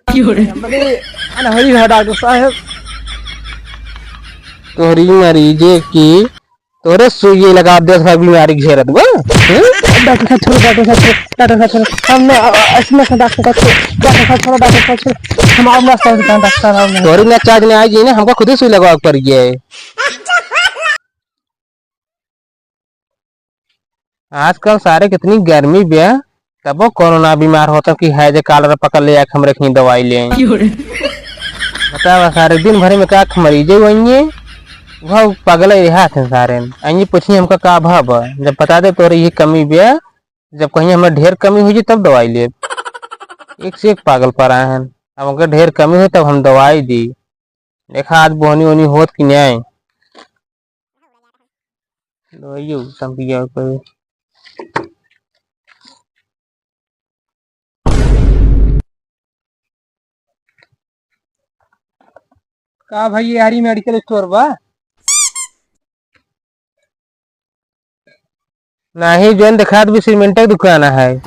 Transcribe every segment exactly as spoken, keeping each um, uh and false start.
अरे, अनहरी है डॉक्टर साहब। तोहरी मरीजे की, तोहरे सुई लगा दे, सब बीमारी घेरत बा। हम्म? डॉक्टर साहब छोड़ो, डॉक्टर साहब छोड़ो, डॉक्टर साहब छोड़ो। हम ना, अ, अ, ऐसे ना डॉक्टर साहब छोड़ो, डॉक्टर साहब छोड़ो, डॉक्टर साहब छोड़ो। हम और ना समझ पाएँ डॉक्टर साहब, हम ना। तोहरी ना चार्ज नहीं आएगी ना, हमका खुद ही सुई लगवा के पड़ गया है। आजकल सारे कितनी गर्मी बे, तबो कोनो ना बीमार होत कि है जे कालरा पकड़ ले आके हमरे कहीं दवाई ले आई। क्यों रे? बतावा सारे दिन भर में का मरीजे वही है, वह पगल ही रहा थे सारे। आइए पूछिए हमका का भा बा, जब बता दे तोरे ये कमी बे, जब कहीं हमें ढेर कमी हुई तब दवाई ले। एक से एक पागल पर आए हैं, अब उनके ढेर कमी हुई तब हम दवाई दी। देखा आज बोहनी ओनी होत कि नहीं। लो, यो समझ गया कोई। का भाई, ये हरी मेडिकल स्टोर बा? नहीं, जोन दिखात भी सीमेंटे के दुकान है।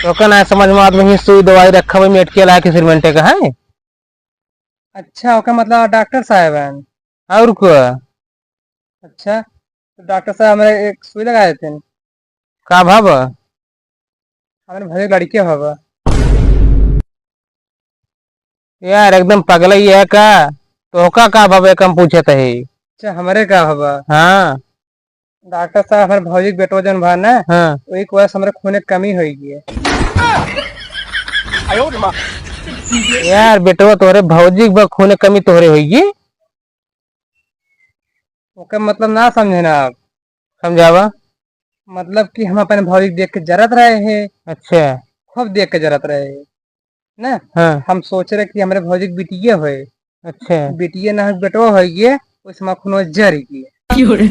तो का ना समझ में आदमी ही सुई दवाई रखा हुआ मेडिकल आके सीमेंटे का है। अच्छा, ओकर मतलब डॉक्टर साहब हैं। और का? अच्छा, तो डॉक्टर साहब, हमरे एक सुई लगा देते हैं। का भा बा? हमरे भले लड़के भा बा। यार, एकदम पगला ही है का? तोहका का भा बा, एक हम पूछत है। अच्छा, हमरे का भा बा? हाँ। डॉक्टर साहब, हमारे भौजी के बेटवा जौन बा ना, हाँ। वही के वजह से हमरे खूने के कमी होई गई है। यार, बेटवा तोहरे भौजी के बा, खूने के कमी तोहरे होई गई? ओकर मतलब ना समझे ना आप। समझावा। मतलब कि हम अपने भौजी के देख के जरत रहे हैं। अच्छा। खूब देख के जरत रहे हैं। ना? हाँ। हम सोच रहे कि हमरे भौजी के बिटिये होए। अच्छा। बिटिये ना हो, बेटवा होई गए, उसमें खूनो जर गए।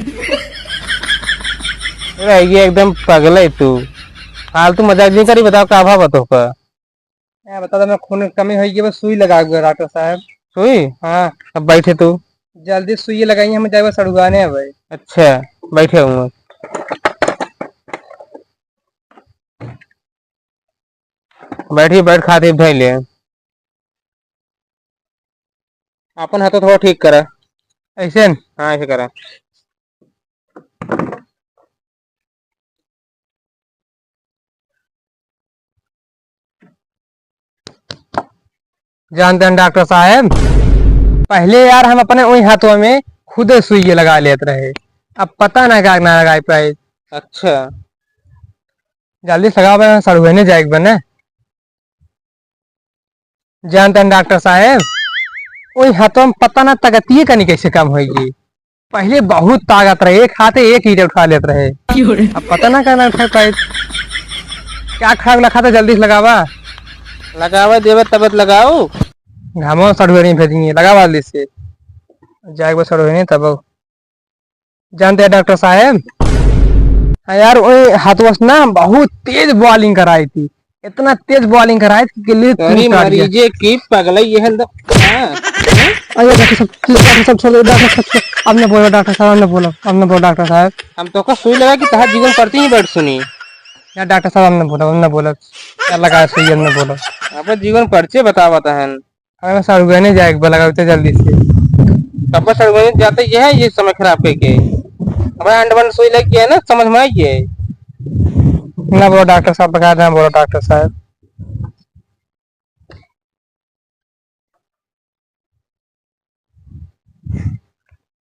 रह गए एकदम पगले तू। फालतू मजाक नहीं करी, बताओ का भा बा तोहका? ए, बता दो, मैं खून के कमी होई गई, बस सुई लगा गया डॉक्टर साहब। सुई? हाँ। अब बैठे तू। जल्दी सुई लगाई, हम जाए सड़ुआने भाई। अच्छा, बैठे हूँ। बैठी, बैठ, खातिर धइले। आपन हाथ थोड़ा ठीक करा। ऐसे न? हाँ, ऐसे करा। जानते हैं डॉक्टर साहब, पहले यार हम अपने वही हाथों में खुदे सुई लगा लेत रहे, अब पता ना का ना लगा पाए। अच्छा। जल्दी से लगावा, सड़ुआने जाए के बने। जानते हैं डॉक्टर साहब, वही हाथों में पता ना ताकतिये कनी कैसे कम होई। पहले बहुत ताकत रहे, एक हाथे एक ईंट उठा लेत रहे। अब पता ना का ना उठा पाए। क्या खाए वाला खाता, जल्दी से लगावा। लगावा देवे तब लगाओ। घामो सड़ुआने भेजेंगे, लगावा जल्दी से। जाए वो सड़ुआने तब। जानते हैं डॉक्टर साहब, हाँ यार, वही हाथों से ना बहुत तेज बॉलिंग कराई थी, इतना तेज बॉलिंग कराई थी कि गिल्ली अरे टूट गया। मरीजे की पगलई ये है अंदर। हाँ। अरे डॉक्टर साहब, डॉक्टर साहब, छोड़ दो, डॉक्टर साहब, छोड़। अब न बोलो डॉक्टर साहब, अब न बोलो, अब न बोलो डॉक्टर साहब। हम तोका सुई लगा कि तहार जीवन परची ही बैठ सुनी। यार डॉक्टर साहब, अब न बोलो, अब न बोलो। क्या लगा सुई, अब न बोलो। अब जीवन परची बतावत हन। हमें सड़ुआने जाए के बा, लगावते जल्दी से। कब सड़ुआने जाते ये है, ये समय खराब करके। हमारे अंडमान सुई लग गया है ना, समझ में आई है। ना बोलो डॉक्टर साहब, बता दें, बोलो डॉक्टर साहब।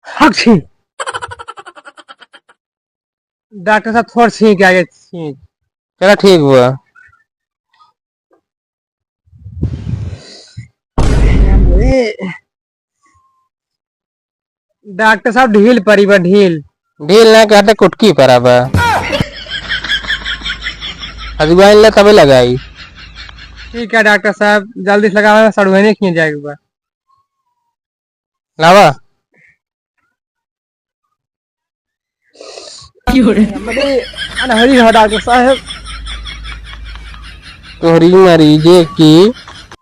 हक छी। डॉक्टर साहब, थोड़ छींक आगे छींक। चला ठीक हुआ। डॉक्टर साहब, ढील परी बा, ढील। ढील ना कहते, कुटकी परा बा। अजवाइन ले तबे लगाई। ठीक है डॉक्टर साहब, जल्दी से लगावा, सड़ुआने खींच जाएगा बा। लावा। अरे, अनहरी हो डॉक्टर साहब। तोहरी मरीजे की,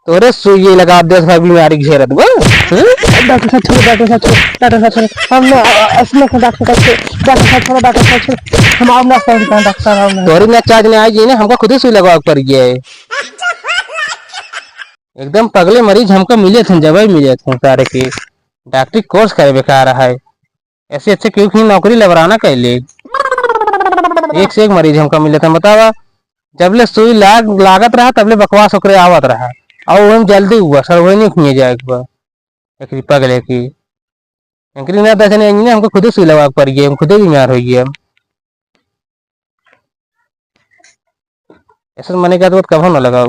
तोहरे सुई लगा दे, सब बीमारी घेरत बा। हैं? डॉक्टर साहब, छोड़ो, डॉक्टर साहब, छोड़ो, डॉक्टर साहब, छोड़ो। हम ना, अ, अ, ऐसे ना, डॉक्टर साहब, छोड़ो, डॉक्टर साहब, छोड़ो, डॉक्टर साहब, छोड़ो। हम आप ना समझ पाएँ, डॉक्टर साहब, हम ना। तोहरी ना चार्ज नहीं आएगी ना, हमका खुद ही सुई लगवा के पड़ गया है। एकदम पगले मरीज हमका मिले थे, जब मिले थे सारे के। डॉक्टरी कोर्स करे बेकार है। ऐसे अच्छे क्यों की नौकरी लबराना कैले। एक से एक मरीज हमका मिले थे, बतावा। जबले सुई लाग, लागत रहा, तबले बकवास ओकरे आवत रहा। और वो जल्दी हुआ, सर, वही नहीं हुए जाए एक बार। एकरी पगले की। एकरी ना दस जने, हमको खुदे सुई लगा के पड़ गए, हम खुदे बीमार हो गए। ऐसा मने का तो कभो ना लगाओ।